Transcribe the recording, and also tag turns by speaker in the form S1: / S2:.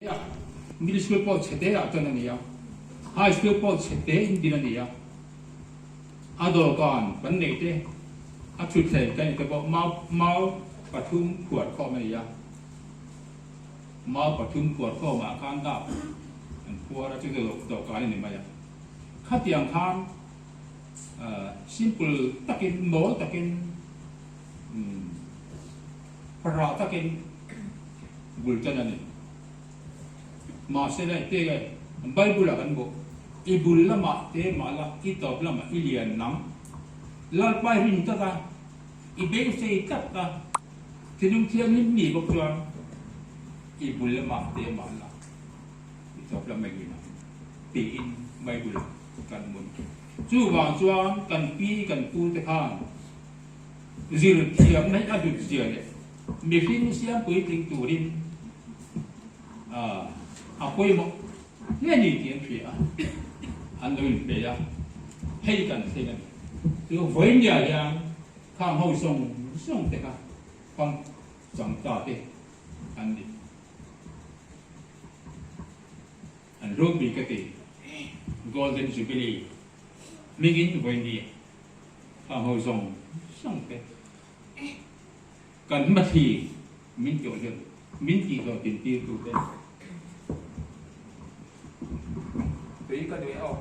S1: A, middle school pawh chhe te ah chuan a ni a, high school pawh chhe te in din a ni a, a dawhkan kan neih te, a thutthleng kan neih te pawh mau mau pathum phuar khawm a ni a, mau pathum phuar khawm ah khan dap an phuar a, chu chu dawhkan a ni mai a, khatiang khan simple takin mawl takin umm rah takin bul tan a ni. Mahse lai te nge Bible ah kan bawh, I bul lamah te mah la, i tawp lamah i lian nang. Lalpa i rin tlat a, i beisei tlat a, thinlung thianghlim ni bawk chuan i bul lamah te mah la, i tawp lamah i lian ang tiin Bible ah kan hmu a ni. Chuvang chuan kan pi kan pu te khan zir thiamna hi a dut zia leh Mihring siam puitling turin a pawimawh hle ni tih an hria a, an lo inpe a, hei kan thleng a ni. Chu vawinia hian khang ho zawng zawng te kha pang chang ta te an ni. An ropui ka ti. Golden Jubilee hmingin vawinia khang ho zawng zawng te Kan hmathli min tawh hian min tih hlawhtlin tir tu te. Tui ka duh e aw.